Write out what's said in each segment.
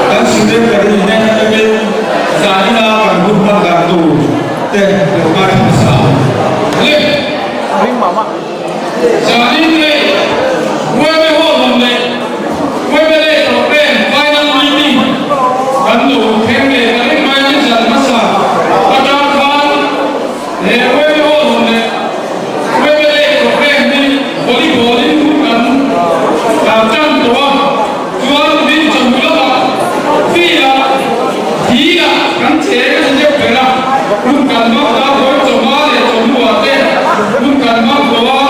Kan student pahnih te atangin zanina kan hun hman dan tur te lo ngai hmasa le. Zanin leh Huaime Hall leh Huaime leh Program Final Meeting kan lo thleng leh ta reng mai a ni zan hmasa atang khan he Huaime Hall leh Huaime leh Program hi Volleyball in hun kan kan tan tawh a, chuan min chawhnu lamah field-ah thih-ah kan cheng a ni deuh ber a, hun kan hmang ta vawi chawhma leh chawhnuah te hun kan hmang tawh a,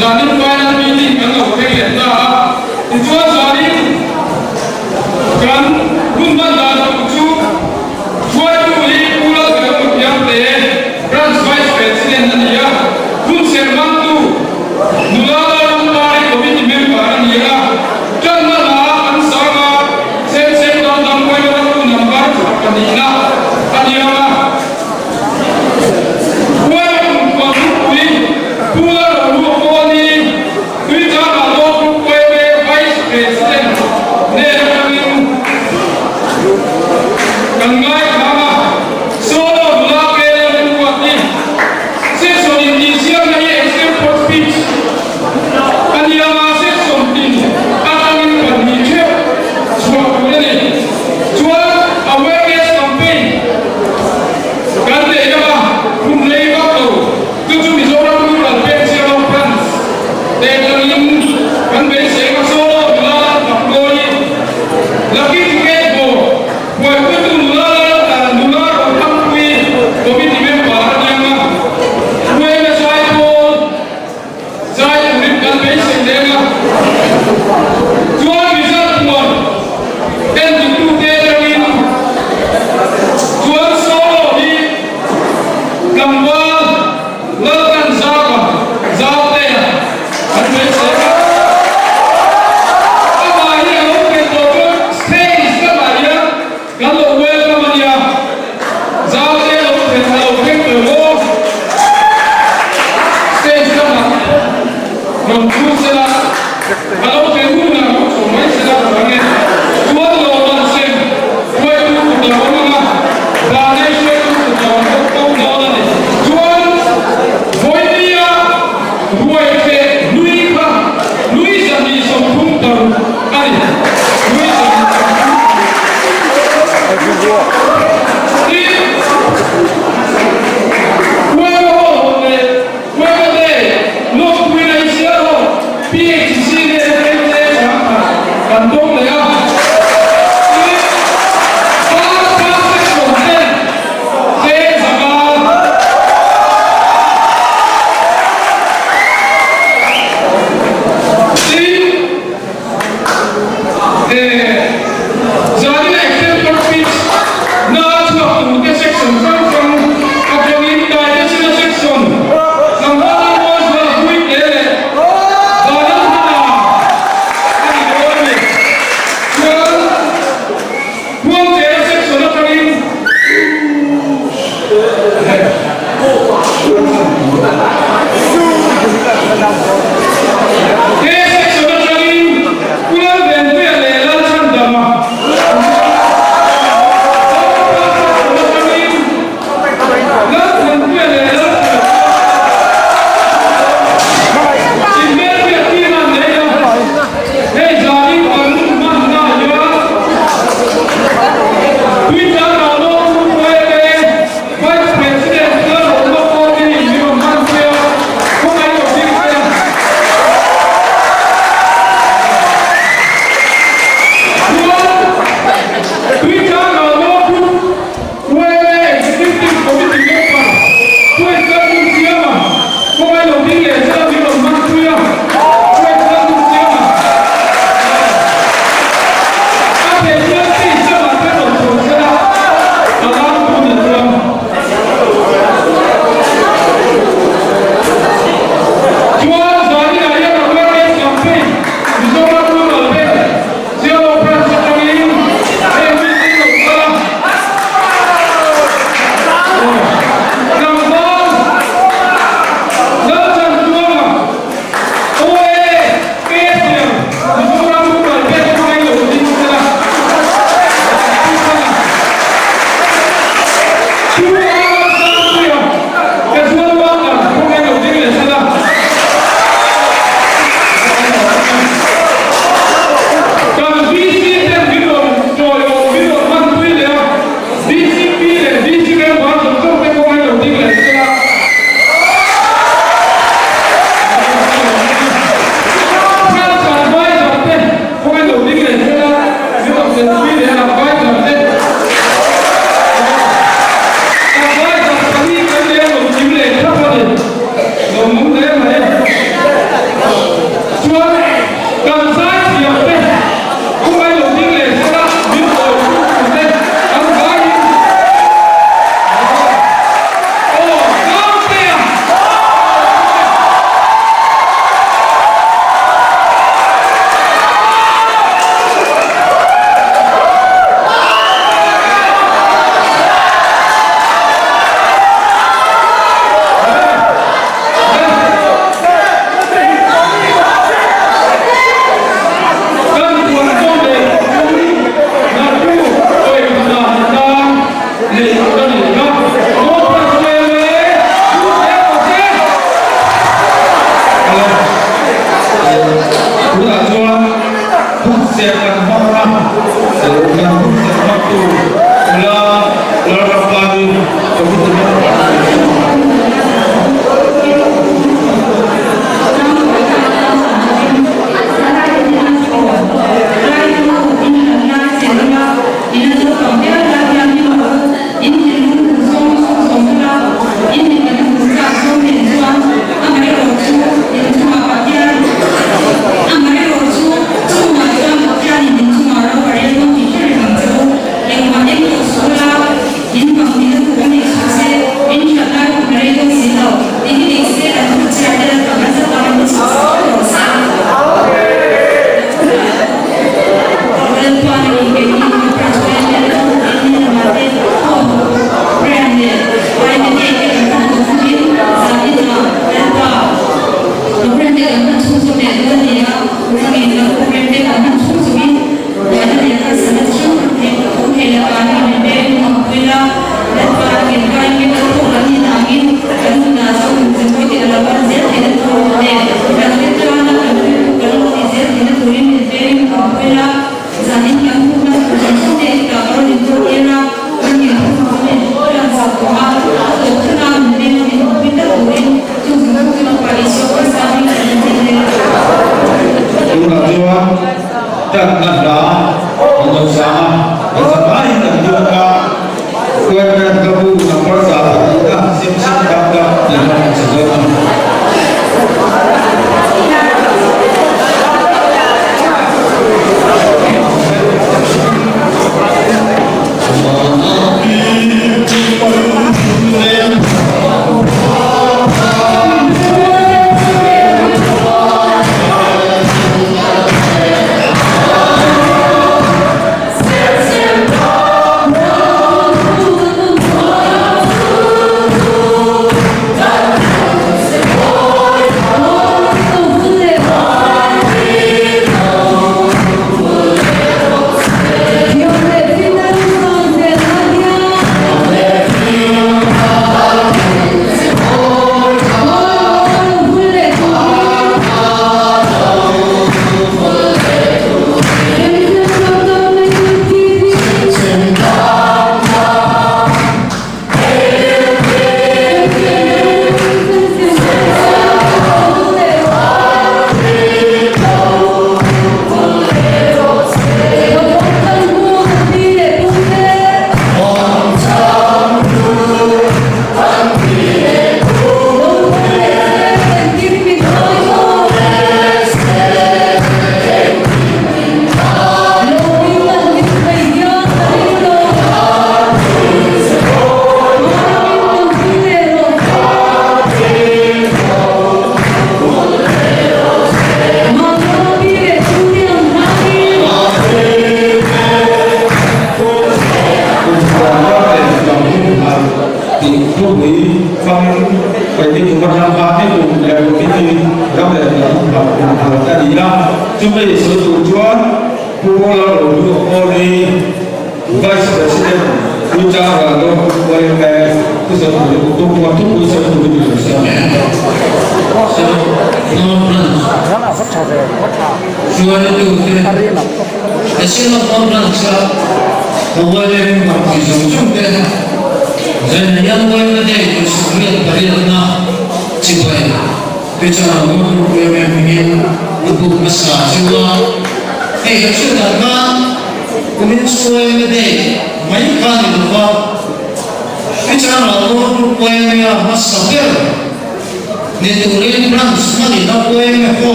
zanin final meeting kan lo thleng leh ta a, tichuan zanin kan hun hman dan tur chu hruaitu hi Pu Lalbertu Thiamte, Branch Vice President a ni a, hun serh hmangtu nula Lalrampai Committee member a ni a, tanna hla an sang a, sen sen dam dam huaihawttu number pahnihna a ni ang a. Huaihawt kumkhual thupui Pu Lalrohlua Pawni Tuichangah Law Group Huaihawt Vice President nen atangin kan ngaithlang a. Solo nula pela an ruat ni. Section in tih siamna hi extempore speech a ni ang a, section tin atangin pahnih theuh chhuah tur a ni. Chuan awareness campaign kan nei ang a, hun rei vak lo chu chu Mizoram Rural Bank Zero Branch te atangin kan beisei ang a, solo nula Maknawi Lucky Ticket Board Buaipuitu nula lal nula Rothangpui committee member a niang a, Hruaina zai pawl zai turin kan beisei leng a, chuan result puan en duhtute atangin chuan solo hi tlangval Laltanzaka Zautea an beisei a. Amah hi a lo ken tawh chuan stage lamah hian kan lo welcome. tu nula Lalrampani Committee member. Tunah chuan tanna hla kan lo sang a, kan zavaiin kan duak a, Kuantan ka bu number 100 sim sim dam dam tih kha kan sa dawn a ni.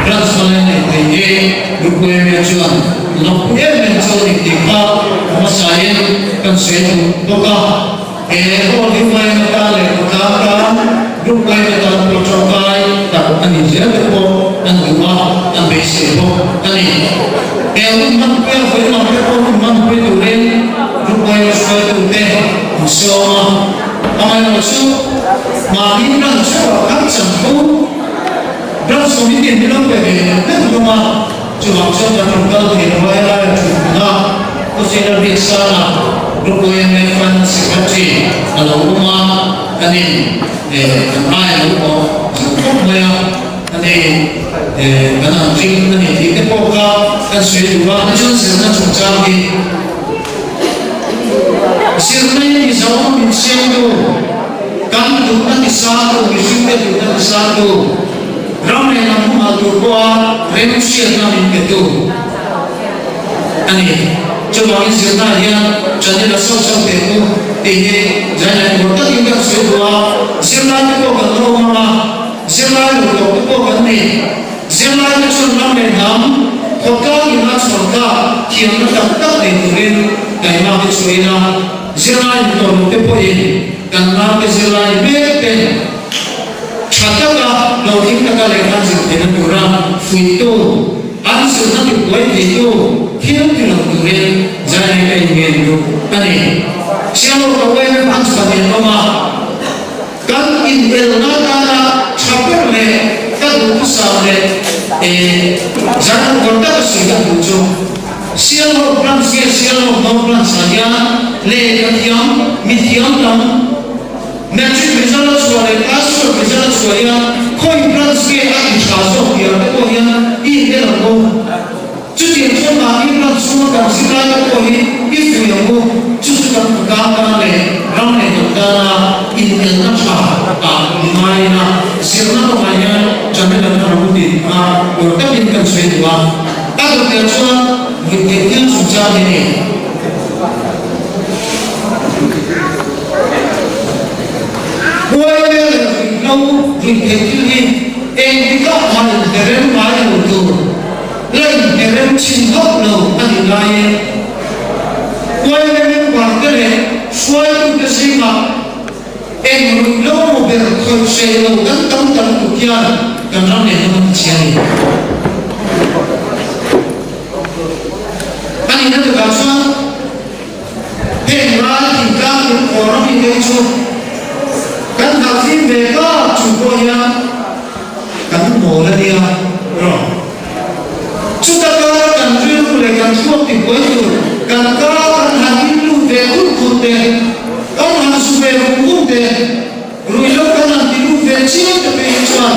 Branch hmanga nei thei hi Group Area chuan lawmpui em em chu a ni tih kha a hmasain kan sawi duh bawk a. He hall hi hmain atan leh khawtlang tan Group Area tan pawh tangkai tak a nih zel te pawh an duh a, an beisei bawk a ni. He hun hmanpui a vawi lam te pawh hun hmanpui turin Group Area hruaitute an sawm a. Amaherawhchu mahni branch chauhah khan chanvo Branch Committee min lo pe ve leh vek hlawm a, chuvang chuan kan rawn kal thei lo a, helai a thut hmun a, Khawsela Biaksana Group YMA Finance Secretary a lo awm a, kan in kan ai a lo awm zo khawp mai a, ani kan han tling a ni tih te pawh kha kan sawi duh a, chuan zirna chungchang hi zirna in Mizo min siamtu Kan duhna tisatu, mihringte duhna tisatu, ram leh lam humhal tur pawha remhriatna min petu a ni. Chuvangin zirnaah hian channel a sauh sauh teh u tih hi zai leh tur takin kan sawi duh a, zirlaite pawh kan lo awm ang a, zirlai lo tawh te pawh kan ni. Zirlaite chuan ram leh hnam, khawtlang in a chhuantlak thiamna tak tak nei turin taihmak hi chhuahin a, Zirlai intawnte pawhin kan naute zirlai mek te tha taka hlawhtling taka lehkha zir theihna tura fuihtu, an zirna tibuai theitu thil ti lo turin zai ka inngen duh a ni. Siamawk ka uaina hman chhuah nen awm a, kan inelna atana tha ber leh ka duhthusam leh zan awm taka sawi ka duh chu, Sialhawk branch nge Sialhawk North branch ah hian lehkha thiam, mi thiam tam, Matric result a chhuah leh class 12 result a chhuah hian khawi branch nge a ti tha zawk tih ah te pawh hian i inel ang u. Chutiang chuan mahni branch chhunga kan zirlai te pawh hi i fuih ang u. Chu chu kan khawtlang tan leh ram leh hnam tana inelna tha ah ni ngaiin a zirna kawngah hian channel an thar ang u tih kha uar takin kan sawi duh a. A dawteh chuan ruihtheih thil chungchang hi ni. Huai vel leh ruihhlo ruihtheih thil hi engtikah mah inherem ngai lo tur, la inherem chhin hauh lo a nih laiin huai vel member te leh hruaitute zingah eng ruihhlo maw ber khawih hreh lo kan tam ta lutuk hian kan ram leh hnam a tichhia a ni. A nihna takah chuan heng ral thingtlang in khawr a mite hi chu kan hlauhfim ve tak chung pawh hian kan mawl a nia rawh. Chuta kara kan rilru leh kan thluak tibuai tur kan kara kan han inlut ve khut khut te, kan han zu ve vung vung te, Ruihhlo kan han ti lut ve chiang ta phei hi chuan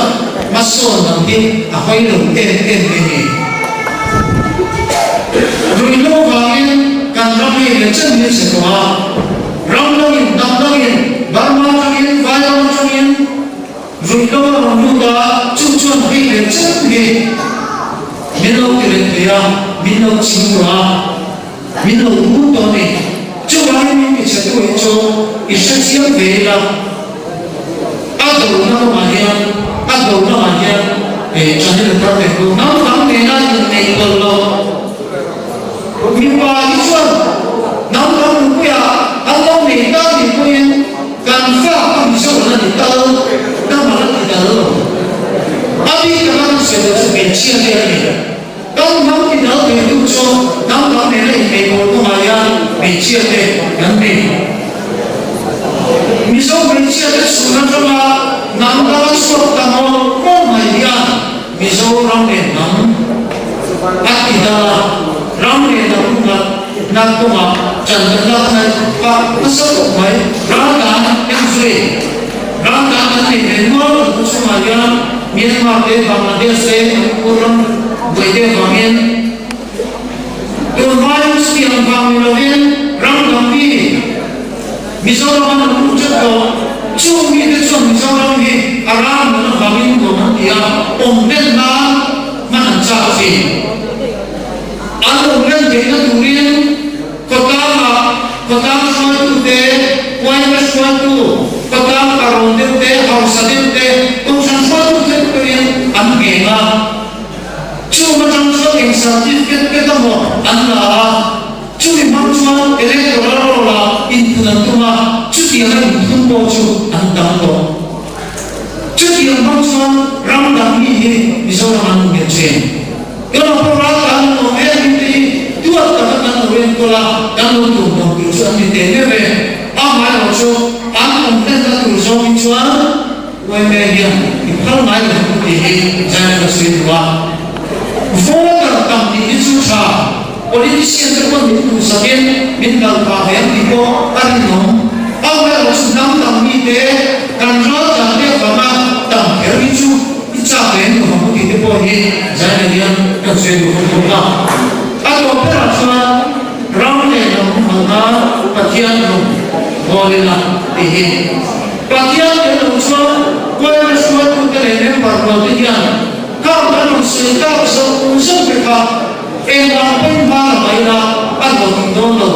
hmasawn lam hi a hawi lo em em mai ni. Ruihhlo vangin kan ram hei leh chen hi a chhe tawh a, ram dangin, hnam dangin, Burma atangin, Vairam atangin ruihhlo a rawn lut a, chu chuan hei leh chen hi min lo ti reng thei a, min lo ching tawh a. Min lo hmuh tawh a ni. Chuvangin min ti chhe tu hi chu i hre chiang ve ila, a dona lamah hian, a do lamah hian channel thar ve tu naupang nena inneih tawlh lo mipa hi chuan naupang nupuia an lo nei ta ni pawhin kan fa ka Mizo la ni tal, dam a la ti dal lo. A bik taka kan sawi loh chu hmeichhia te a ni. Kan hnam ti dal thei tu chu hnam dang nena inneih pawl kawngah hian hmeichhia te kan ni. Mizo hmeichhia te chhun atanga hnam dang chhuak ta ngawt ngawt mai hian Mizoram leh hnam a ti dal a, ram leh hnam ngat nat kawngah ṭan kan lak ngai phah nasa khawp mai. Raldan en zui, raldan an nei ve nual an khaw chhungah hian Myanmar te, Bangladesh te, Manipur ram buai te avangin tunhmain chutiang vang ni lovin ram dang mi Mizoram an rawn lut teuh tawh. Chung mite chuan Mizoram hi a ram nun avangin nuam an ti a, awm hlen nan hman an chak thin. An awm hlen theihna turin Khawtlangah khawtlang hruaitute, Uaime hruaitu, khawtlang parawn deuhte, hausa deuhte, kohhran hruaitu theuh pawhin an ngheng a. Chung atang chuan eng certificate pek emaw an la a, chumi hmang chuan electoral roll ah inphun an tum a, chutianga inphun pawh chu an tam tawh. Chutiang hmang chuan ram dang mi hi Mizoram an hmu nghet thin. Kan awm pawh ral kan an awm em hi te hi duat taka kan lo enkawl a, kan lo tur hlawm tur chu an ni teh meuh e. Amaherawh chu an awm hlenna tur zawng hi chuan Uaime hian i phal ngai lo ang tih hi Jain ka sawi duh a. Voter tam tih hi chu tha, politician te pawn min duhsakin min kal phah ve ang tih pawh a rinawm. Amaherawh chu hnam dang mite kan ral tlan te avanga tam kher hi chu i chak lem lo ang tih te pawh hi Jain hian kan sawi duh bawk bawk a. A tawp berah chuan ram leh hnam humhalhna Pathian hnawm hawl ila tih hi. Pathian tel lo chuan Kuaina hruaitute leh member rualte hian kar kan rawn sawi tak zawng zawng te kha engvang pawhin hma la mai ila a hlawhtling dawn lo.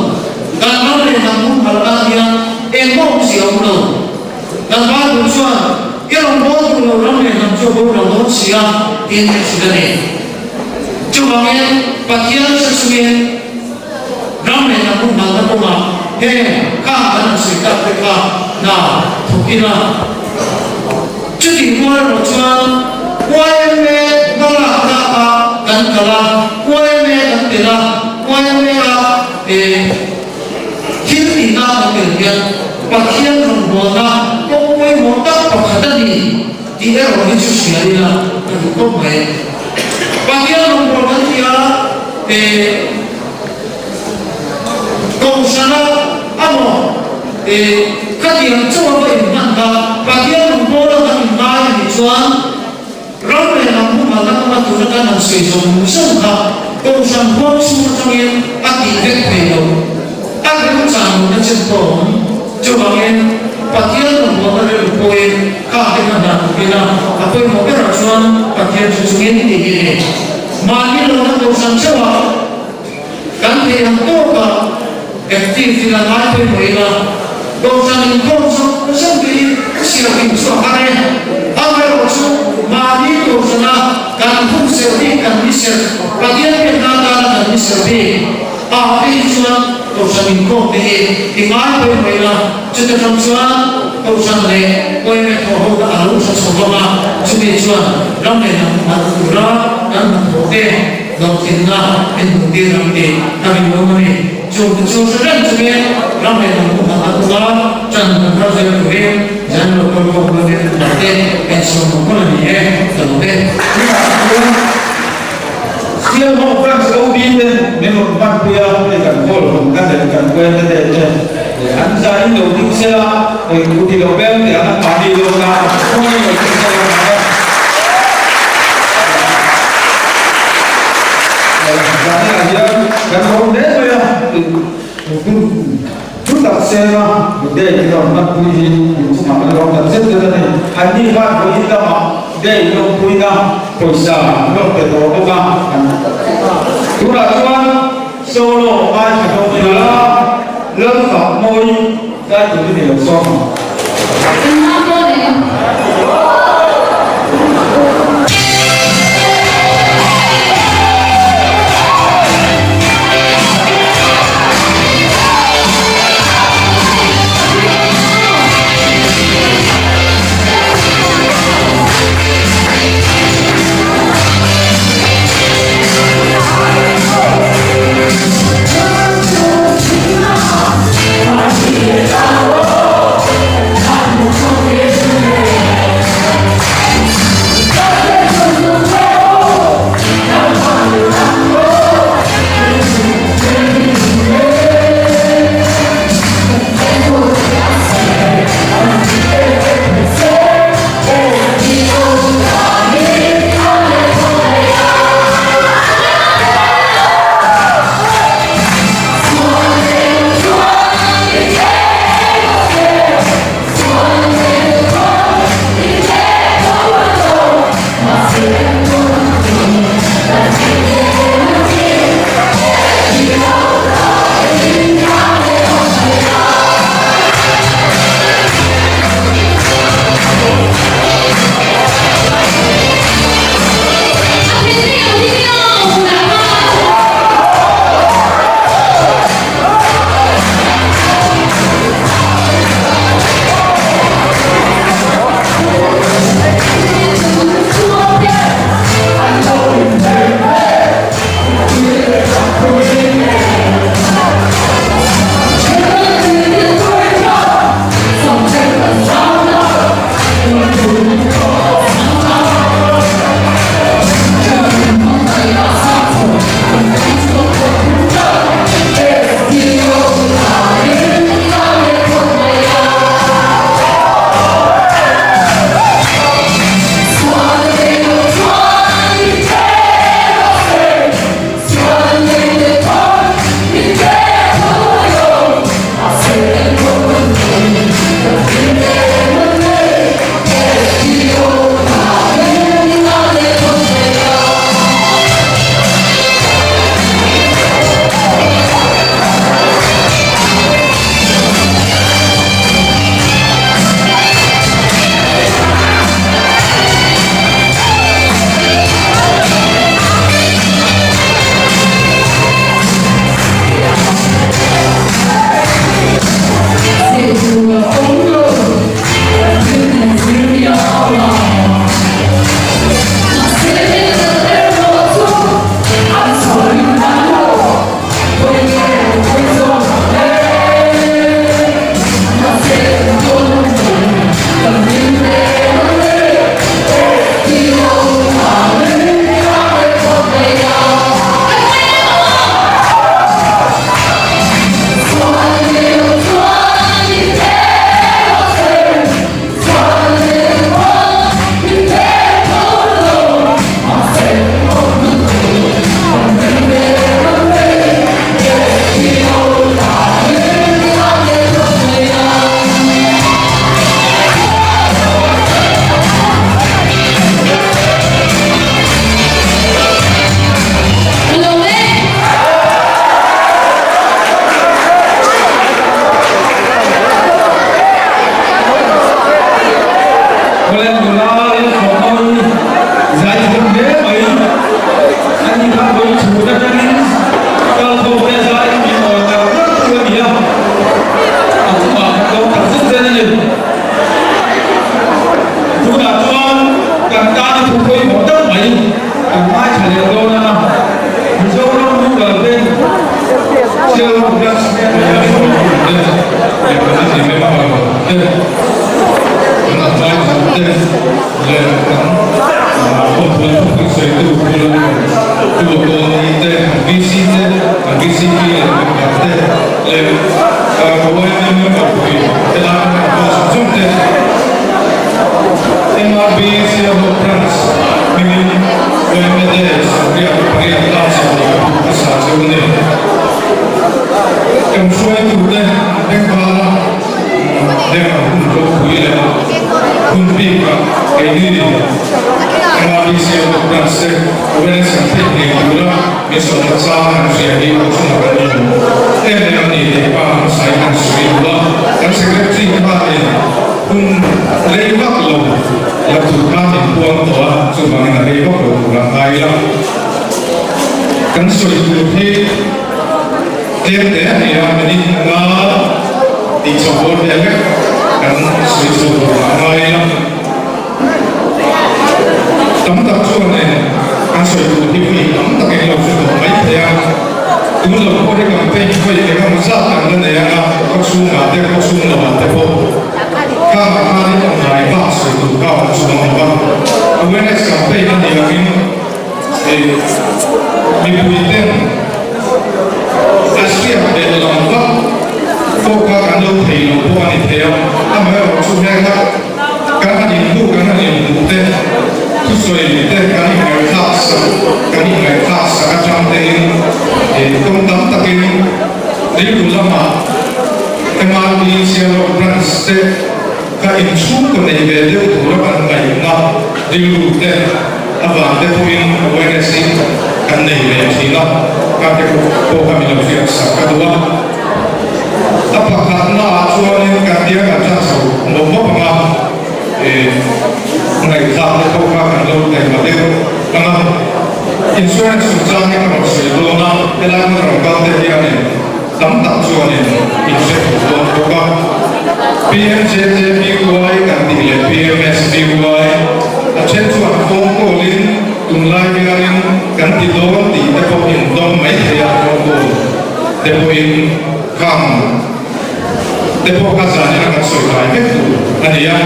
Kan ram leh hnam humhalh tan hian engmah awmzia a awm lo. Kan Bible chuan i rawn bawl duh lo ram leh hnam chu a boral dawn si a tiin min hrilh a ni. Chuvangin Pathian hre chungin Ram leh hnam humhalhna kawngah heng kang kan han sawi tak te kha hna thawk ila. Chutih rual erawh chuan YMA hmalakna ah kan kal a, YMA kan tel a, YMA a thil tihna kan tel hian Pathian rawngbawlna kawng pawimawh tak pakhat a ni tih erawh hi chu hria ila ka duh khawp mai. Pathian rawngbawlh kan ti a, Kohhrana amaw khatiang chauh a va inhman kha Pathian rawngbawla kan inngai a nih chuan ram leh hnam humhalhna kawnga tuna kan han sawi zawng zawng kha Kohhran huang chhung atangin a tih vek thei lo. A remchang lohna chen pawh a awm. Chuvangin Pathian rawngbawlna rilru pawhin kha te kha hna thawk ila a pawimawh berah chuan Pathian chu chungin tih hi a ni. Mahni lohna Kohhran theuhah kan theih ang tawkah active ila ngai pawimawh ila Kohhran inkhawm zawng zawng te hi chhiar hlim chu a har e. Amaherawh chu mahni Kohhrana kan hun serh bik kan ni serh, Pathian biakna atana kan ni serh bik ah te hi chuan Kohhran inkhawm te hi i ngai pawimawh ila chuta tang chuan Kohhran leh Yma thawh ho a lo tha chho vang a, chumi chuan ram leh hnam hmalh tura kan hnathawh te hlawhtlinna min hmuh tir ang tih ka rinawm a ni. Chung te chu hre reng chungin ram leh hnam hmalh a tum a, ṭan kan har zel turin General Kawlkaw huamin hmalh te en chhuak mawlh mawlh a ni e, ka lo e. Tunah chuan Sialhawk Branch OB te min rawn hmanpui a, hei kan call hawn na leh kan kuaina te te an zai in lo ding sela, hei thu ti lo bel teh ang an mahni lawk a, khawngaih lo ding sela an ang e. Zaninah hian kan lawm hle mai a, Thu tak sela day in rawn hmanpui hi in chungah kan lawm tak zet zet a ni. Anni khan vawiin lamah day in lawmpuina pawisa an rawn pe tawh bawk a. Tunah chuan solo ngaithla dawn ila Lalfak Mawi zai turin i lo sawm ang. MRB Sialhawk Branch hmingin yma Day 18 a chhawr a bu hmasa chu a ni. Kan hruaitute bengvar a heng a hun ropui leh hun bikah keini MRB Sialhawk Branch te awareness kan theih ngei tura min sawmna chang an hria hi a chungah kan inhmu em em a ni tih kha hmasa in an sawi duh a. Kan Secretary khanin hun rei vak lo la tur khan min puang tawh a, chuvangin a rei vak lo tur a ngai ila. Kan sawi tur hi tlem te a ni a, minute nga tih chho bawr vel vek kan sawi chho tur a ngai ila. Tam tak chuanin kan sawi tur hi vawi tam takin lo hre tawh mai thei a, tun lo pawh hi campaign vawi eng emaw zat kan la nei ang a, khaw chhungah te khaw chhung lamah te pawh khangah khanin awmlai bak sawi tur kha a awm chuang lo va. Awareness campaign a nih angin mipui ten a hriat belh lam vak pawh kha kan lo thei lo pawh a ni thei a, amaherawhchu heng a Kan han inhmuh kan han inhmuh te, thusawi te kan inngaihthlak sak kan inngaihthlak sak atang tein kawng tam takin rilru lamah MRP Sialawk Branch te kha inchhungkaw nei ve deuh tura kan ngaihna rilru te avang te pawhin awareness hi kan nei ve thin a, kha te pawh kha min lo hriat sak ka duh a. A pakhatnaah chuanin kan tia kan tla chho mawp mawp ang a, ngaihthlak te pawh kha kan lo taima deuh ang a. Insurance chungchang hi ka rawn sawi dawn a, helai hmun rawn kal te hianin tam tak chuanin in hre tawh dawn bawk a. PMJJBY kan tih leh PMSBY a then chuan phone call in tunlai hianin kan ti dawn tih te pawh in dawng mai thei a phone call. Te pawhin khang te pawh kha zanin a kan sawi kai vek tur a ni a.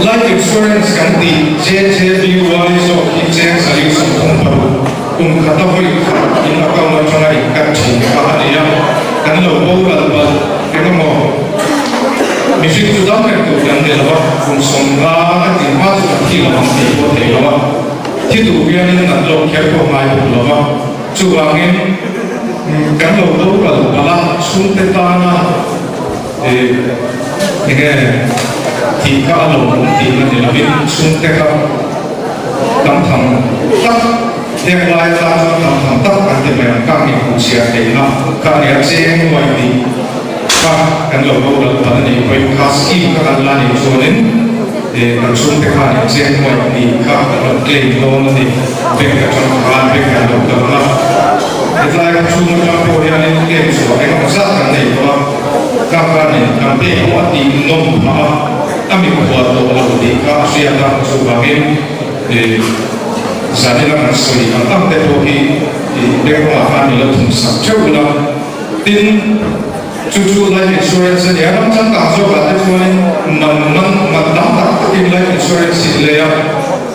Life insurance kan tih JJBY zawk hi cheng zali 36 kum khata vawi khat in account atanga in cut thin kha a ni a. Kan lo boral palh engemaw mihring chu dam reng tur kan ni lo a, kum 50 ka tih hma chu kan thi lo ang tih pawh thei lo a. Thi duh hianin an lawm kher pawh ngai bawk lo va, chuvangin kan lo boral palh a, chhungte tana enge tih kha a lawmawm tihna ni lovin chhungte kha tam tham tak heng lai atan chuan tam tham tak kan ti mai ang, kang inhmuhchhiah theihna kha a ni a, cheng nuai tih kha kan lo boral palh a nih pawhin kha scheme kha kan la nih chuanin. Kan chhungte khan in cheng nuaih ni kha kan rawn claim dawn a ni. Bank atang khan bank an lo kal ang a, hetlai khaw chhung atang pawh hianin claim chhuah eng emaw zat kan nei tawh a, kha khanin kan pek pawh a tih nawm phah a, a mikhual tawh lo tih kha a hriat a, chuvangin zanina kan sawi ang ang te pawh hi bank lamah khan i lo thun sak theuh ula, tin. Chu chu life insurance a ni a, ram changkang zawkah te chuanin man man man tam tak takin life insurance hi an lei a,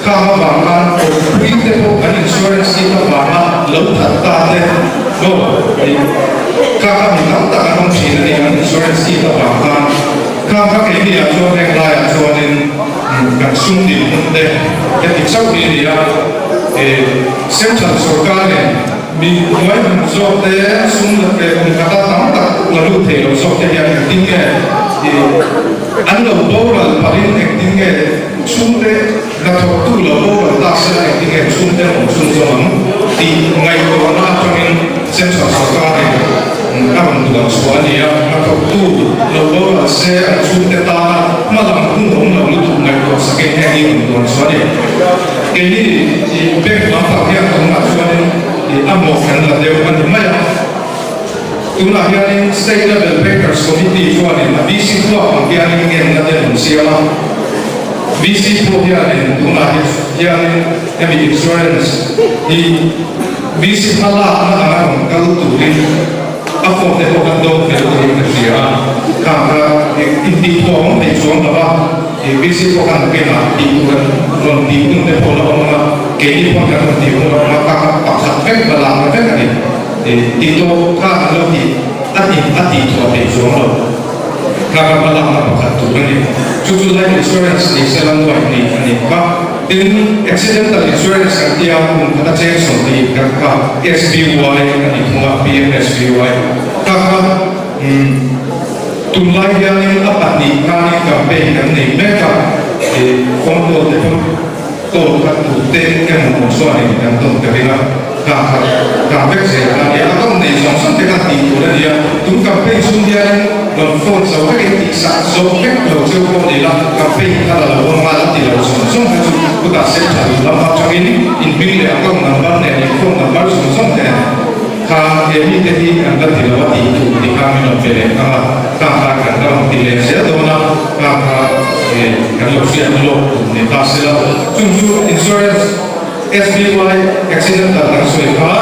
khang avang khan awmpui te pawh an insurance hi avanga lo that ta te maw ih kha kha mi tam tak an awm thin a ni an insurance hi avang khan khang kha keini ah chuan heng laiah chuanin kan sum din hun te heti chauh hi a ni a, ih central sorkar in Mi hnuai hmun zawk te, sum la pe kum khata tam tak la lut thei lo zawk te hian engtin nge ih an lo boral pahin engtin nge chhungte hnathawktu lo boral ta sela engtin nge chhungte an awm chhung zawng ang tih ngaihtuahna atangin Central sorkarin a rawn duan chhuah a ni a, hnathawktu lo boral se an chhungte tana hmalam hun awm lo lutuk ngaihtuah sakin heng hi rawn duan chhuah a ni. Keini ih bank lampang hian tunah chuanin ih a mawh kan la deuh a ni mai a. Tunah hianin State Level Bankers Committee chuanin a VC phuak ang hianin ngenna te an rawn siam a. VC pawh hianin tunah hi hianin hemi insurance hi VC hmalakna anga rawn kal turin a form te pawh kan dawng fel turin ka hria a. Khang kha intihthawm thei chuang lo va. ABC pawh khan nakinah tih tur an rawn tih hun te pawh la awm ang a, keini pawh kan rawn tih hun a awm a, kha kha pakhat vek va lakna vek a ni. Tih tawp kha an lo tih a tih a tih thuah theih chuang lo. Kha ka hmalakna pakhat tur a ni. Chu chu life insurance ni sela nuaih ni a nih kha. Tin, accidental insurance kan tia kum khata cheng 20 kan kha SBY a nih thung a, PMSBY. Kha kha tunlai hianin a pahnih khanin campaign kan nei mek a, phone call te pawh call kha tute emaw chuanin kan tawn ka ring a. Kha kha kha vek zel a nia, a tawn nei zawng zawng te kha tih tur a nia. Tun campaign chhung hianin rawn phone zo vekin tih sak zawk vek lo cheu pawh ni la, campaign kha la lo awm a, la ti lo zawng zawng kha chu chutah central lam atangin inhming leh account number nen in phone number zawng zawng nen kha he mite hi an la ti lo a tih tur tih kha min rawn pe leh ang a, kha kha kan la rawn ti leh zel dawn a, kha kha kan lo hriat lawk tur ni ta sela. Chung chu insurance. SBY accident dan kan sawi kha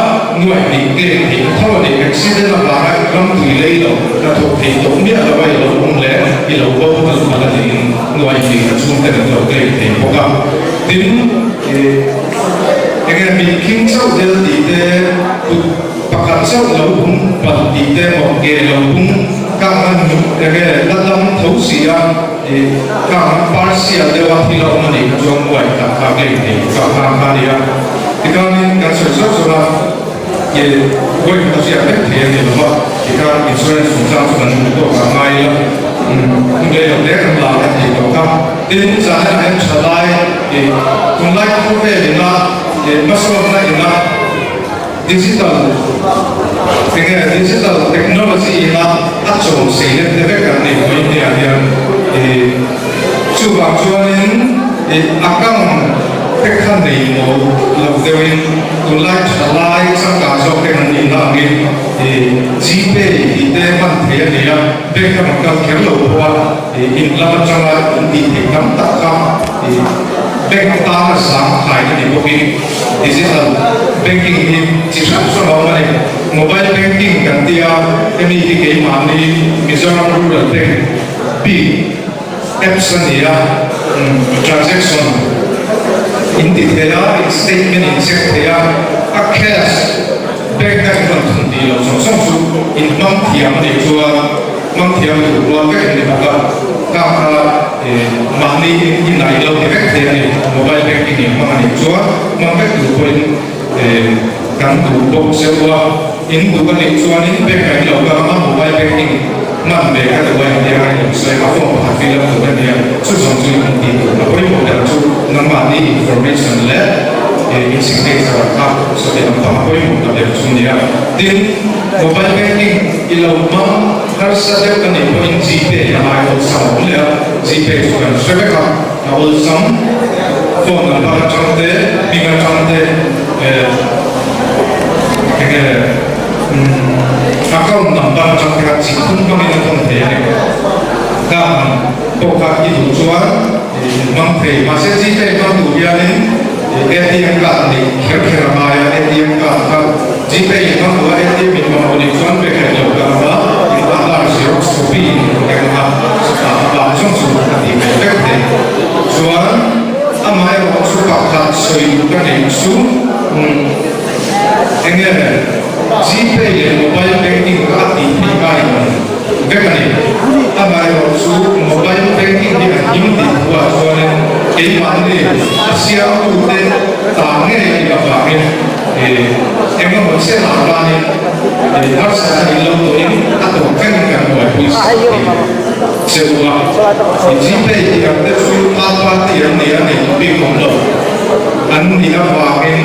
nuaih hnih claim theih tho a ni. Accident avanga ram tui lei lo hnathawk thei tawh miah lo a i lo awm leh i lo bo tal palh a niin nuaih hnih ka chhungten an lo claim thei bawk a. Tin, enge mitkhing chauh del tih te, kut pakhat chauh lo bung palh tih te emaw ke lo bung kang a enge la dam tho si a, Kang parsial deuha thil a awm a nih kha chuan muai tak kha ka inthei ka kha kha a ni a. Tikhanin kan sawi zawk zawk a, i vawi khat a hriat vek thei a ni lo va, tikhan insurance chungchang chu kan hmu tawk a ngai ila, hun rei lo hle kan la kan tih tawh kha. Tin, zan ah hian tha lai, i tunlai khawvel ina, i hmasawnna ina, Digital enge digital technology ina a chawm sei lem te vek an nei mai hniah hian ih chuvang chuanin ih account te kha nei mawl lo deuhin tunlai tha lai changkang zawk te kan nihna angin ih Gpay tih te hman thei a ni a, bank a rawn kal kher lo pawh a ih in lam atanga in tih theih tam tak kha ih bank tana zang thaina ni bawkin. Digital banking hi chi hrang hrang a awm a ni. Mobile banking kan ti a, hemi hi keimahni Mizoram Rural Bank bik apps a ni a, transaction in ti thei a, in statement in check thei a, a cash bank a in rawn thun tih loh zawng zawng chu in hmang thiam a nih chuan hmang thiam tur rual vek a ni bawk a, kha kha mahni in a ilo ti vek thei a ni, mobile banking in hmang a nih chuan hmang vek tur pawhin kan duh bawk zeuh a, in duh a nih chuanin bank ah in lo kal ang a, mobile banking hman ve ka duh a intia a in sawi a, form pakhat fill up tur a nia, chu zawng chu in tih tur a pawimawh ber chu nangmahni information leh in signature kha sawi lampang a pawimawh ta ber chu nia, tin mobile banking i lo hmang. Harsa deuh a nih pawhin Gpay a ngai awlsam a awm leh a, Gpay chu kan hre vek a, a awlsam phone number atang te, hming atang te eh enge account number atang te kha chi thum hmangin a thawn thei a ni. Khang pawh kha i duh chuan i hmang thei, mahse Gpay hmang duh hianin ATM card neih kher kher a ngai a, ATM card kha Gpay in hmang duh a, ATM in mamawh nih chuan pe kher lo ka ram a, in Aadhaar xerox copy in rawn eng a, chutah a bak zawng chu a tih ve vek thei. Chuan amaherawh chu pakhat sawi duh ka neih chu enge Gpay leh mobile banking kha a tih theih ka in vek a ni. Amaherawh chu mobile banking hi a him tih thu ah chuanin keimahni a siamtute ta ngei a nih avangin Engemaw chiah ah khanin harsatna in lo tawhin a tawp thlengin kan buaipui sak thei che u a. Gpay tih ang te chu third party an ni a nei bik awm lo an nih avangin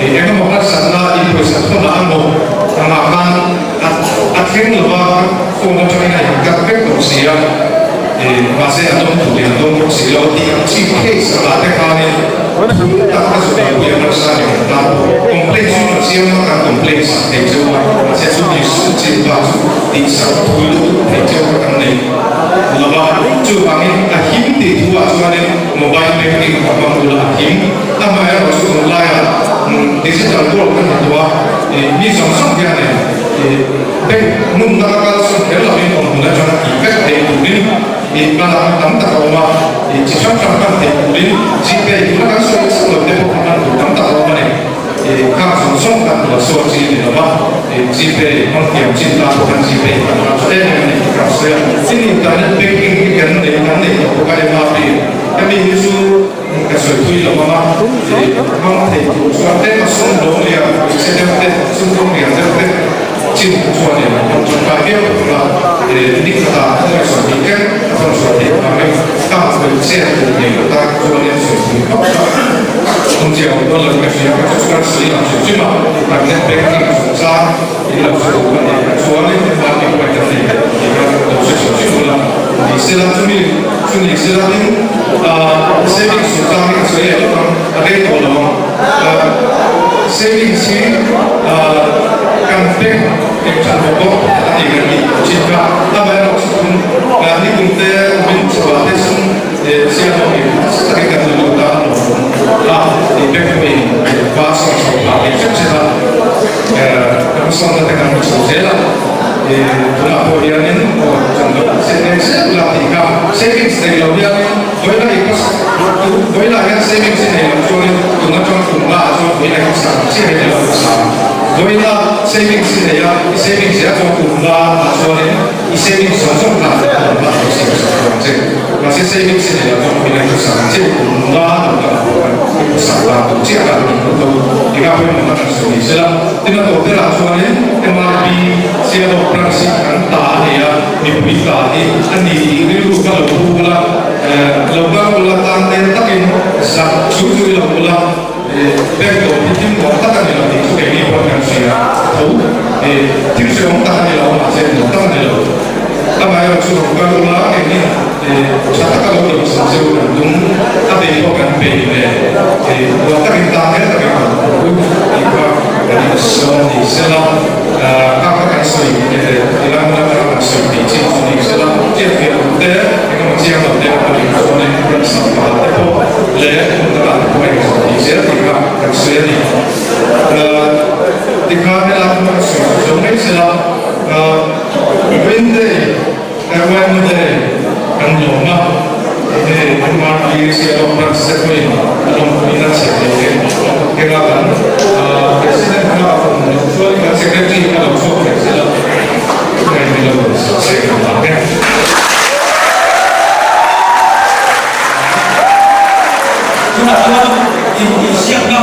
engemaw harsatna in pawisa thawnah emaw angah khan a thleng lova phone atangin a incut vek tawh si a, mahse a dawng tur leh a dawng bawk si lo tih ang chi case angah te khanin Thil tak a zawh pui a harsa ni kan tan pawh complaint chu kan siam a, kan complaint sak thei cheu a, mahse chu mi sum chin bak chu tih sak thui lutuk thei cheu kha kan nei lo va, chuvangin a him tih thu ah chuanin mobile banking ka hmang ula a him, amaherawh chu tunlaiah digital world kan ni tawh a, mi zawng zawng hianin bank hmun laka kal sawn kher lovin awm hmun atanga tih vek theih turin. Ih hma lam tam tak a awm a, ih chi hrang hrang hman theih turin Gpay tuna kan sawi chauh lo te pawh kha hman tur tam tak a awm a ni. Ih khang zawng zawng kha la sawi chi a ni lo va, ih Gpay hmang thiam chin tan pawh khan Gpay hman a tha em em a ni tih ka hre. sawi a, tin internet banking hi kan nei kan nei tawh bawk a MRP hemi hi chu ka sawi thui lo ang a, hmang thei tur chuan tlem a sum dawng lian pawisa deuh te sum dawng lian deuh te chin chuan in an rawn tangkai viau tur a, ni khatah a ngaihsawn hi em a rawn sawi theih avangin tang sawi chian tur nei lo tan chuanin sawi thui khawp kha awm chiang awm dawn lo ka hria ka chu chuan sawi ang hrim hrim a, internet banking chungchang in lo hre duh a nih kha chuanin MRP pawhin kan nei leh tih kha lo hre hrim hrim ula ni sela chumi chu ni sela tin savings chungchang hi ka sawi leh lawk ang a rei tawh lo ang savings hi kan bank eng than bawk bawk a ni kan tih thin kha amaherawh chu tun nikum te min chhuah te sum siam awm in nasa takin kan lu lut a an lo awm a tih bank pawhin va sawn chho phah leh hrep hrep a kan sawnna te kan hmu chho zel a tunah pawh hianin aw chan loh se nei sep la tih kha savings nei lo hianin vawilah i khaw vawilah hian savings i nei lo chuanin tun atang kum nga ah chuan vawilah i khawsa ang chiah hi ni lo khawsa ang vawilah savings i nei a i savings zel chuan kum nga ah chuanin i savings zawng zawng kha kum nga ah lo siam sak tawh ang che mahse savings i nei lo chuan vawilah i khawsa ang chiah kum nga lo kal pawh khan i khawsa ta tur chiah kha a ni tawh tho eng a pawimawh na kan sawi ni sela tin a tawp berah chuanin MRP Sialawk branch hi kan ta a ni a mipui ta hi a ni tih rilru kha lo pu ula lo kal ula tan tel takin zak chu chu i lo ula bank dawr hi thil nuam tak a ni lo tih chu keini pawh kan hria tho thil hrehawm tak a ni lo mahse nuam tak a ni lo amaherawh chu rawn kal ula keini tha taka lo dawr chhan zeuh kan tum a bei pawh kan bei leh nuam takin tan tel takin kan pu tih kha kan insawn ni sela. Kha kha kan sawi ti lai hmun atanga kan sawi tih chin chu ni sela, chiat ve lo te, engemaw chiang lo te a nih chuanin ramsa pa te pawh leh hmun dangah te pawh engemaw tih zel tih kha kan sawi a ni. Tikhan helai hmun ka sawi chu zo mai sela, Wednesday, Wednesday kan lawm a, hei MRP Sialawk Branch te pawhin a lawmpuina chhe hle keng a, kan President kha a awm loh chuan kan Secretary kha lo chhuak thei zel a, hei ni lo se kan vang e. Tunah chuan intihsiakna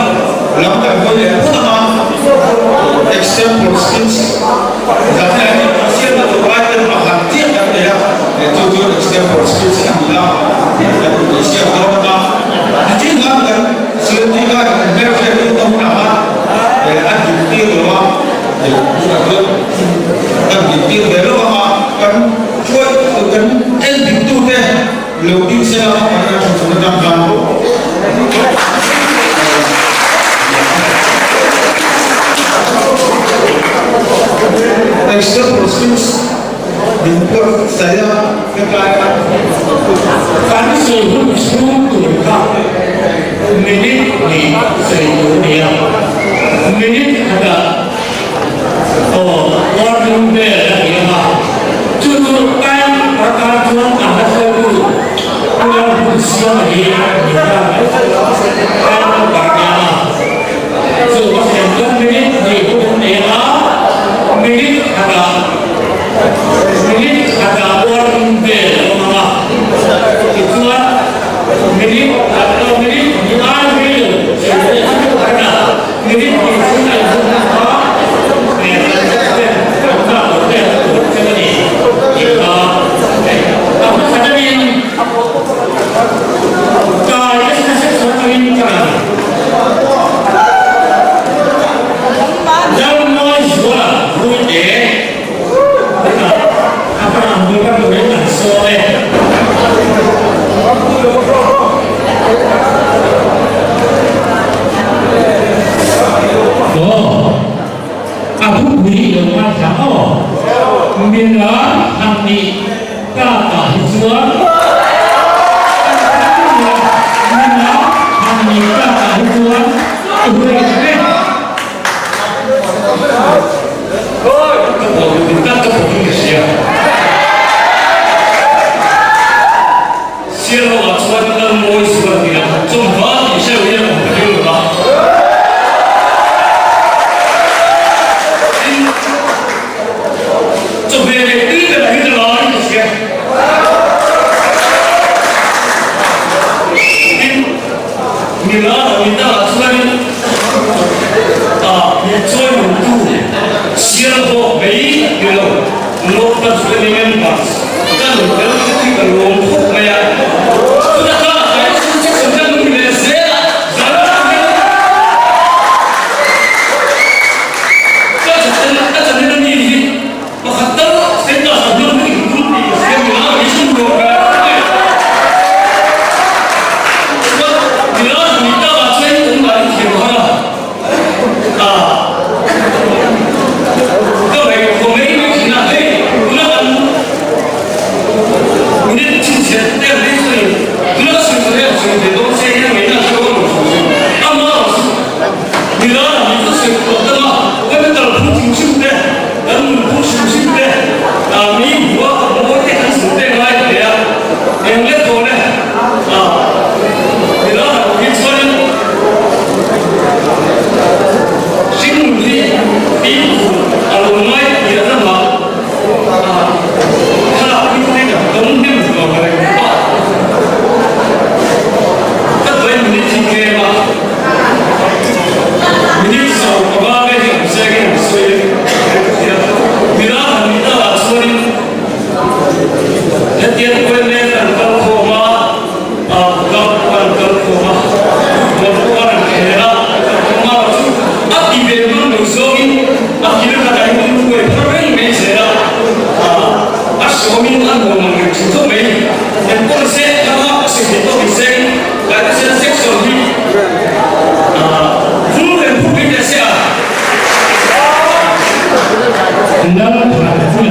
lam kan hawi leh phawt ang a, example speech. Zan hian intihsiakna tur lai ten pakhat chiah kan nei a, chu chu example speech a ni a, kan intihsiak dawn a. Nichin khan kan CMT khan kan hmelhriat lut na hunah khan a dintir lo a, tunah chuan kan dintir ve lo ang a, kan hruai kan en diktute lo ding sela kan la thu chhun atang khan. Example speech din pawh saia ka kai a. Kan sawi hun chhung tur kha minute hnih sawi tur a ni a, minute khatah aw warning bell a ni ang a, chu chu time atan chuan an la hruaitu Puan hun siam a hi ni ta mai, time a bar nia a, chu a thlen chuan minute hnih hun an nei ang a, minute khatah minute khatah warning bell a awm ang a, tichuan minute khat lo minute hnih ai rei lo sawi leh chu a rem a, minute hnih chhung a inzawm hnu kha kan nghak lo vel tur che a ni tih kha a hmasa deuhin kai nasa nasa chuan angin ka rawn Lalmawi Zuala Ruite a hman ang bul kan turin an sawm e. Aw, a thupui i lo ngaithla aw. Milar han nih takah hi chuan Milar han nih takah hi chuan i hre e. Ka pawh duh tak ka pawhin ka hria. Sial ho ah chuan lal mawi sual tih a chawmhma tih hreuh hian awm ka ring lo a. Tin, chawhmeh leh tui ber ah hian a lai ka hria. ka lawm khawp mai a. Chutah chuan a hmai chu section hian nung leh zel a, zan atang hian ka chanchin ka chanchin a mi hi pakhat tal status ah hian in tum tih ka hria mi la mi chu nuam ve a ni. Chuan mi la mi tak ah chuan in awm dan i thiam har a. Ka ngaih khawm mai mai thin a, hei tuna kan minute chhinchhiat te ang hi chuan tuna ka sawi tawh hian sawi ve dawn se hian ngaihna a hre dawn lo hrim hrim. Amah erawh chu milar ang hi chu sawi tawh deuh a, kan kalphung hrim hrim te, kan nunphung hrim hrim te, mi hmuh a mawi te kan sawi te ngai hle a, eng let dawn e milar ang hi chuanin. Hringnun hi fimkhur a lo ngai piah lamah thlalak hi te kan dawng hnem lo ka reng a. Ka duai minute hi tlem a, minute 15 vel hi awm se ka in sawi reng thei a. Milar han nih takah chuanin hetiang kawleng kan kal khawm a. Club an kal khawm a, club pawh a rawn khel a, Kumar chu a ti ve hman lo zawngin a thil khatah hian in kuai phar reng mai zel a, a hrawmin a nuam ang reng thin khawp mai. Engpawh ni se, thanga a sawi theih tawk ni se, Taitesena section hi vul reng phur mai teh se a. Lalthanpuia.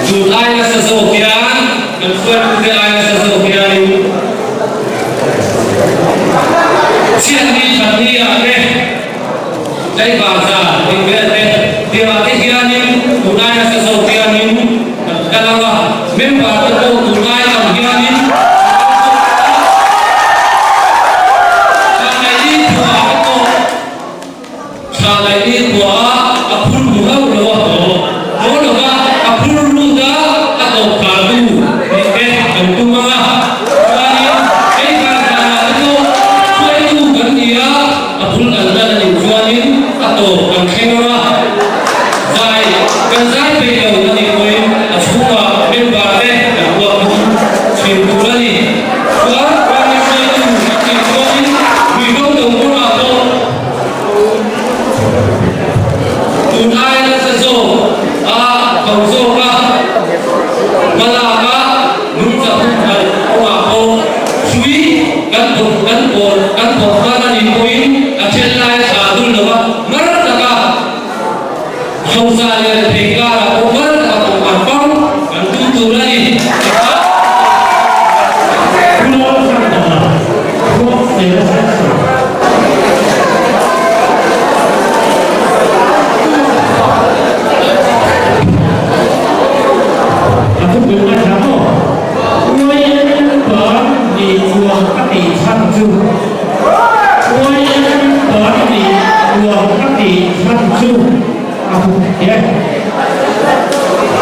Tun ai nasa zawk hian kan hruaitute ai nasa zawk hianin chhiatni thatni ah te Tlaivar zan tih vel te tirah te hianin tun ai nasa zawk hianin kan kal ang a, member te pawh tun ai ang hianin kan kal zawk ang a, Thlanglaini khuaah te pawh Thlanglaini khuaah a phur hmu hauh lo a haw haw lo va, a phur lut a, a tawp khar tu tih te kan tum ang a, chuanin Tlaivar zanah te pawh hruaitu kan ni a, A bul kan hlan a nih chuanin a tawp kan thleng ang a, zai kan zai peih lo a nih pawhin a chhungah member te kan uap chu YM bar nih nuam ka tih chhan chu a hmu e.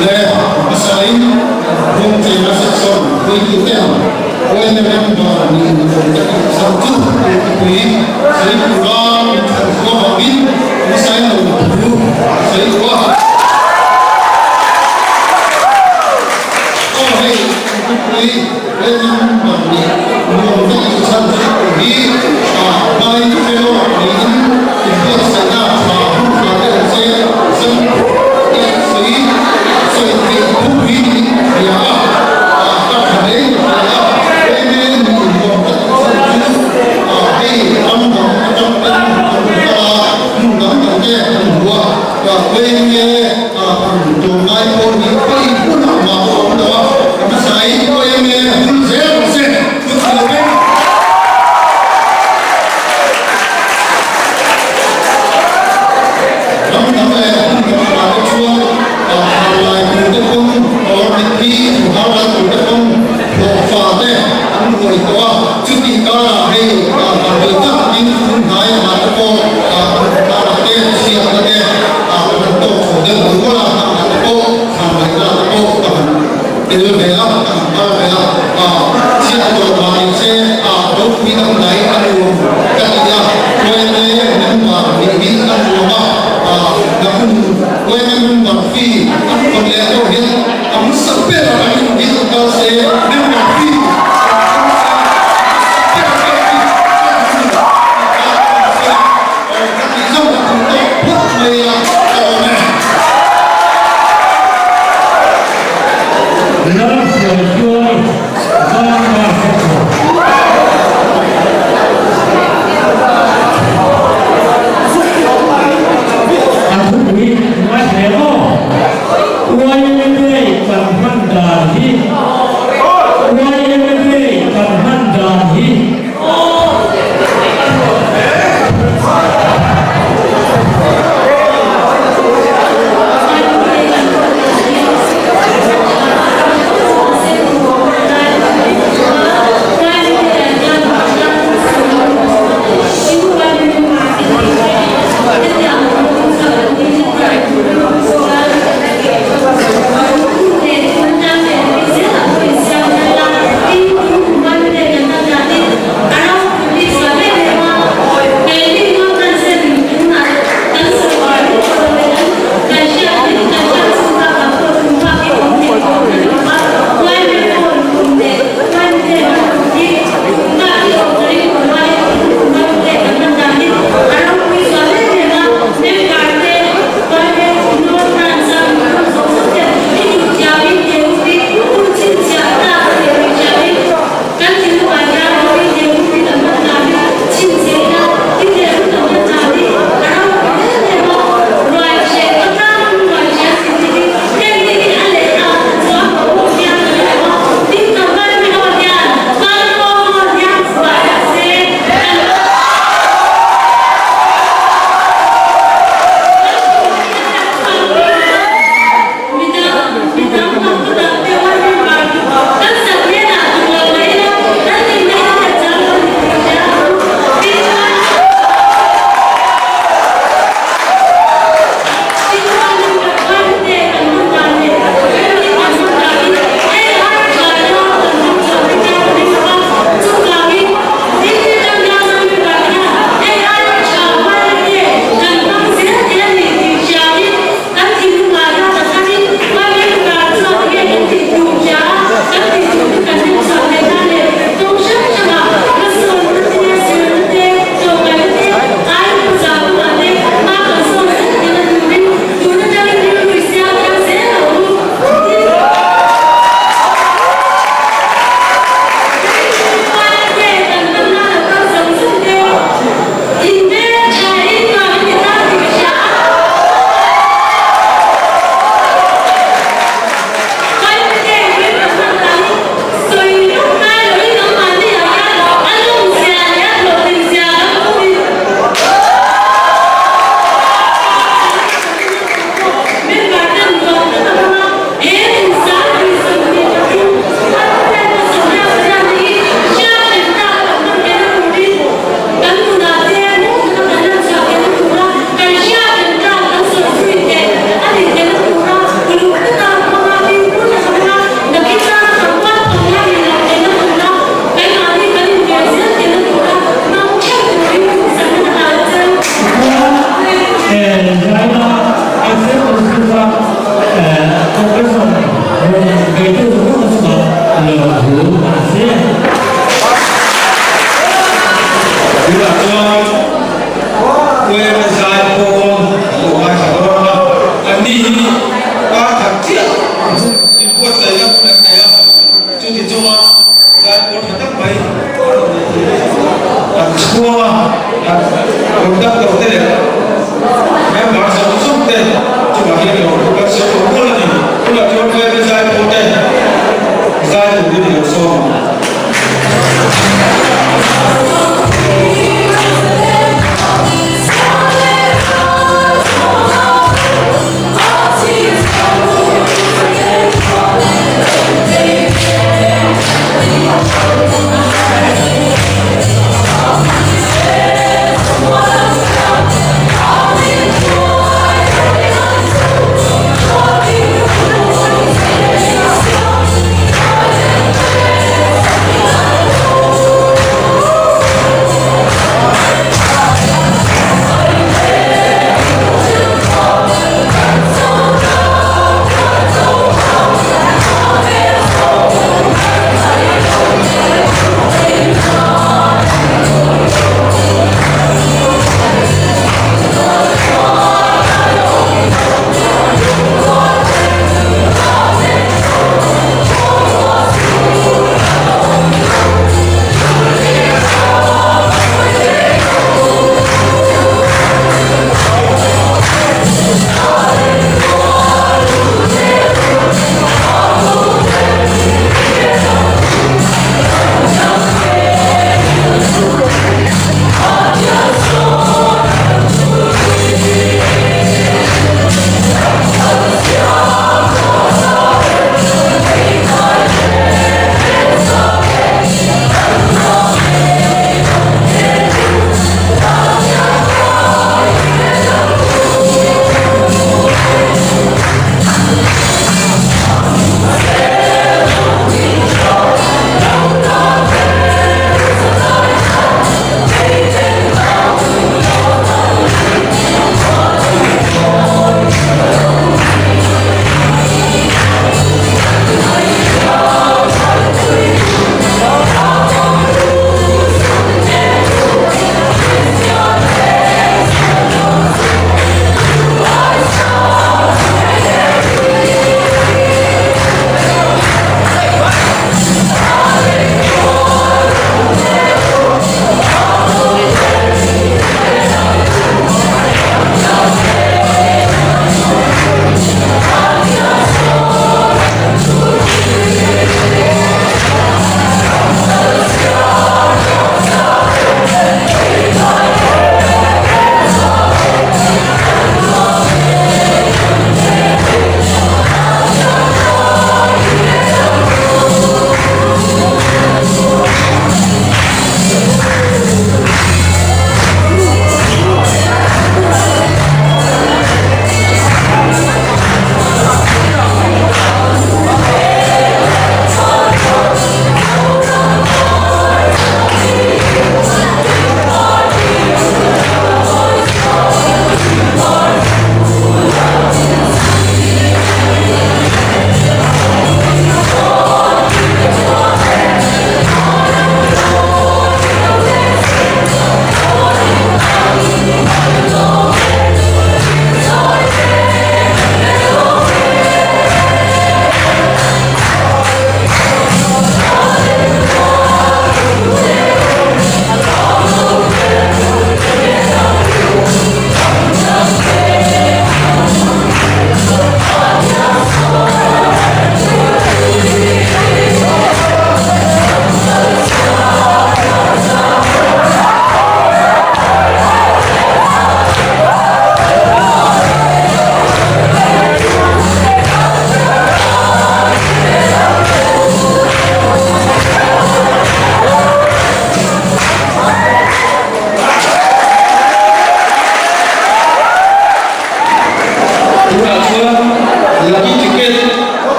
Le hmasain Vawngchena section hruaituten YM member nih nuam ka tih chhan chu Pui sawi tura min thlan chhuah vangin hmasain lo thu sawi duh a. Aw hei Pui YM member nih nuam ka tih chhan chu hi hmai fellow niin inbuatsaihna tha hun tha te awm se zan te sawi sawi theih thupui niin ka hria a, ka tha hle in ka hria a, YM nih nuam ka tih chhan chu hei ram dang atang ten kan hmu kal a, hmun dang dang te kan hmu a, YM Tlawmngai pawh ni pawhin hunah mah a awm lo a, ka hmasain YMA a hul zel ang che, chu ti lo veng. Ram dang leh hmun dang ah te chuan harlai tur te pawn or mitthi an harlai tur te pawn hlawhfa te an ruai tawh a, chutih karah hei harlai takin hun hnai ah te pawh karah te chhiatna te a kan tawk chho deuh lo rual a, a te pawh thlan ngaihna te pawh ka han tel ve a, ka han kal ve a, a chhiat tawh mah ni se a ropui dang dai a nuam ka ti a, YMA member nih hi a nuam a, a nakun YMA member fee an hawn leh pawh hian a hmasa ber a kan inbin kal se member fee an hawn se a hmasa ber a kan inbin kal se. Ka tih zawng ka tum tawh phawt mai a, ka awm e. Lalhruaituai Vanva Section. A thupui ngai hle maw? YMA kan hman dan hi. Lawmthu kan sawi a. Tunah chuan Kuema zai pawl kan lo ngaithla dawn a, anni hi kar khat chiah hun inbuatsaihna hun an nei a, chuti chunga zai pawl tha tak mai an chhuang a, an conductor te leh member zawng zawng te chungah hian lawmthu kan sawi tawh nual a ni. Tunah chuan Kuema zai pawl te zai turin i lo sawm ang.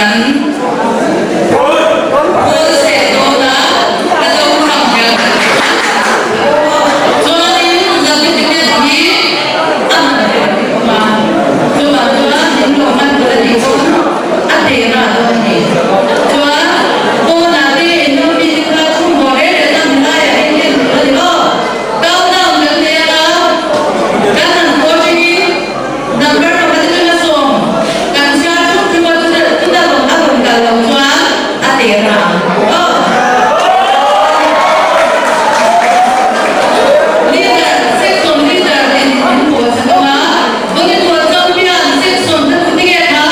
Kan pawl seh dawn a, ka lo kham hian ka ti a. Chuanin Lucky Ticket hi a man ve a awm a, chuvang chuan in lo hman tur a nih pawn a teh rah dawn a ni. Chuan pawnah te in lo mi te kha chhungkaw reng reng a hmulaiah in en tur a ni aw. Countdown kan nei anga kan han coaching in Number pakhat atanga sawm kan chhiar thuk thuk a, chuta rawn a rawn kal loh chuan a ter a ang aw. Leader, section leader in min buai sak ang a, Volleyball champion section te tu tinge kha?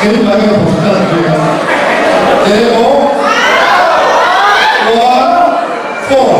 Keimah hi ka bawk tan ve a. Eng aw? One, four.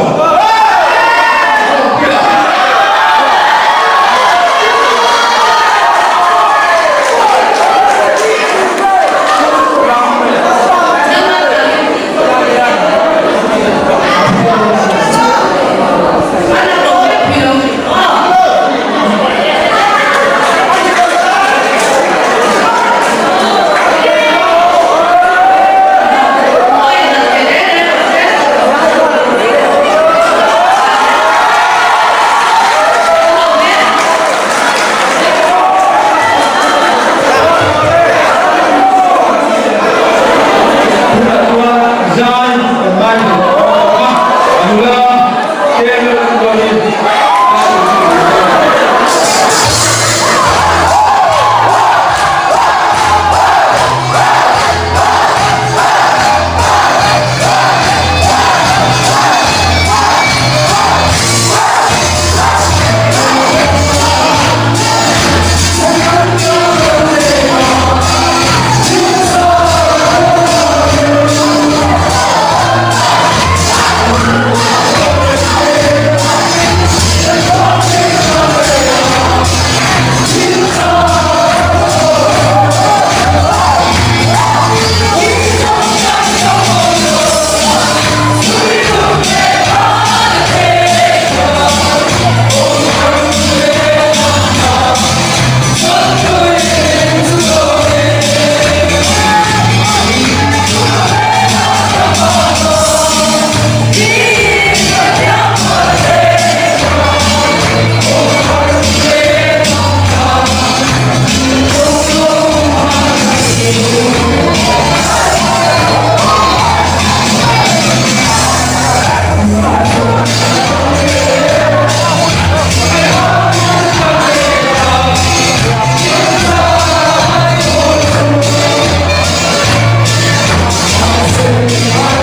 Tunah chuan zai kan ngaithla tawh a, nula Carol Lawin a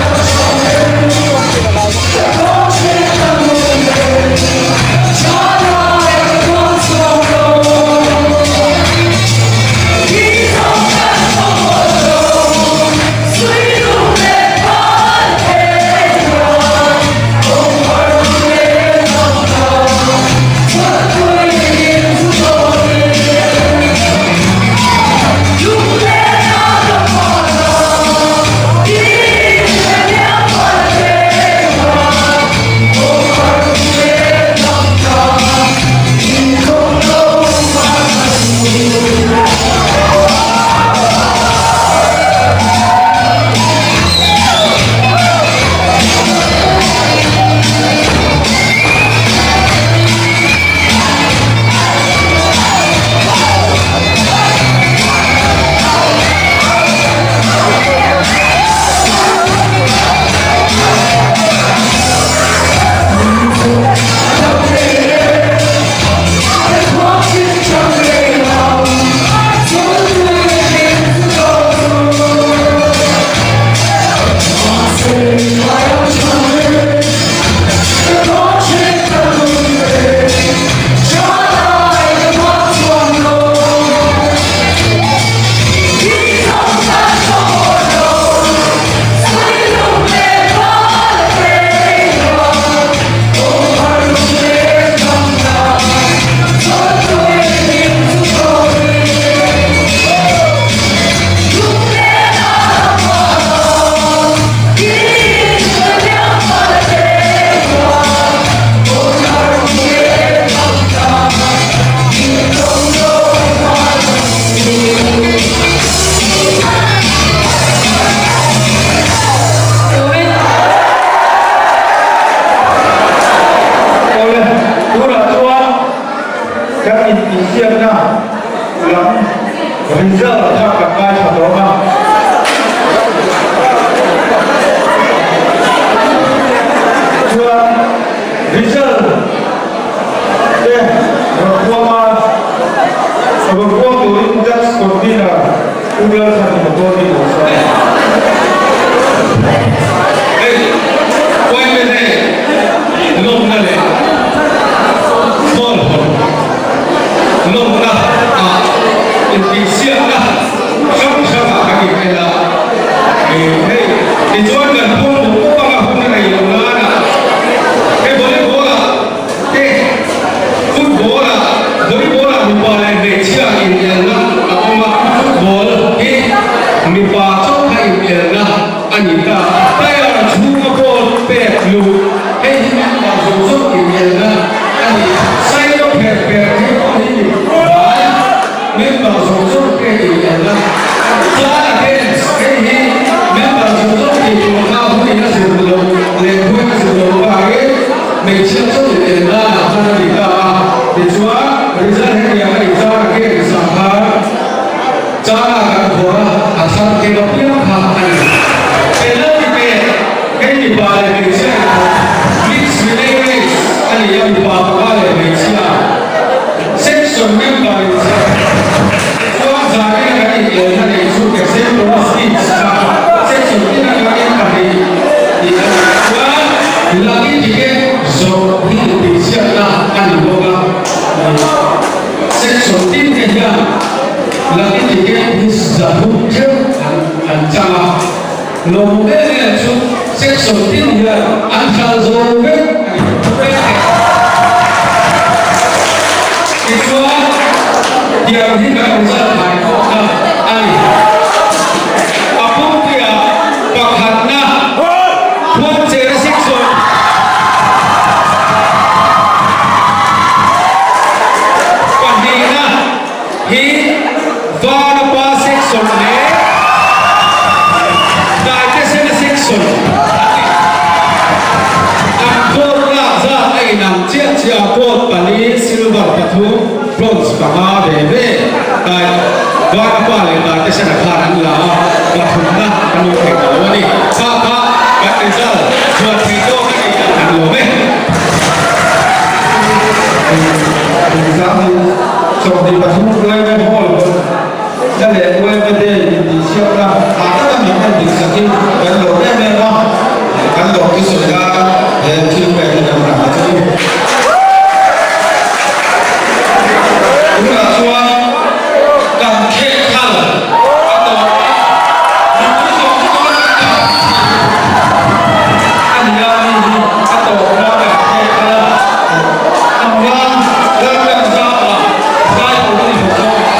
rawn sawi dawn a ni. Awle, tunah chuan kan intihsiakna lam result kha kan ngaithla dawn a. Chuan result te rawn puang a, rawn puang turin Judge Convener Pu Lalthanhima dawn hi lo sawi a. Hei, Puaimene lawmna leh Kawlhawn lawmna ah intihsiakna hrang hrang. an inel a. Hei, tichuan kan phur mup mup anga hun a rei loh nana hei volleyball ah te football ah volleyball ah mipa leh hmeichhia inelna a awm a, football hi mipa chauh kha inelna a ni ta. Player chhunga ball pek luh hei hi member zawng zawng inelna a ni. Sailo pherh pherh hei pawh hi mipa Member zawng zawng te inelna chuan a dance hei hi member zawng zawng tih tur kha hunin a zir loh leh khuain a zir loh avangin hmeichhia chu inelna ah hman a ni ta a. Tichuan result hetiang a nih chuan a game sang khan chana kan khawr a, a thar kem apiang kha a ni. Penalty pek hei mipa leh hmeichhia inthawk mix relay race a ni a, mipa panga leh hmeichhia. Section member in chhiar chuan zanin a kan inelna nei chu example speech kha section tin atangin pahnih tih a nih chuan lucky ticket zawrh hi intihchhiatna a ni bawk a. Section tin te hian lucky ticket hi 300 theuh an chang a, lawm em em chu section tin hian an hralh zo vek a ni. Tichuan, tiang hi kan result thai khawp kha a ni. A pumpuiah pakhatna Khuangchera section pahnihna hi Vanapa section leh Taitesena section an ni. An gold lak zat a inang chiah chiah a, gold pali, silver pathum, bronze panga ve ve. Tai Vanapa leh Taitesena khan an la a, pathumna an awm thei ta lo a ni. Kha kha kan result chhuah thei tawk a ni an lawm e. 23 Uaime Hall na leh Uaime Day intihsiakna ah taka min en dik sakin kan lawm em em a, kan lawm chu sawi nan he thil pek hi kan hlan a che u. Tunah chuan kan khek thal a tawp a, mipui zawng zawng a kan kah thin a ni a, mi hi a tawp hma kan khek thal a. Amran Lalbiakzama zai tur a ni bawk a.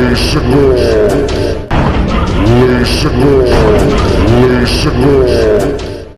Leisekawr. Leisekawr. Leisekawr.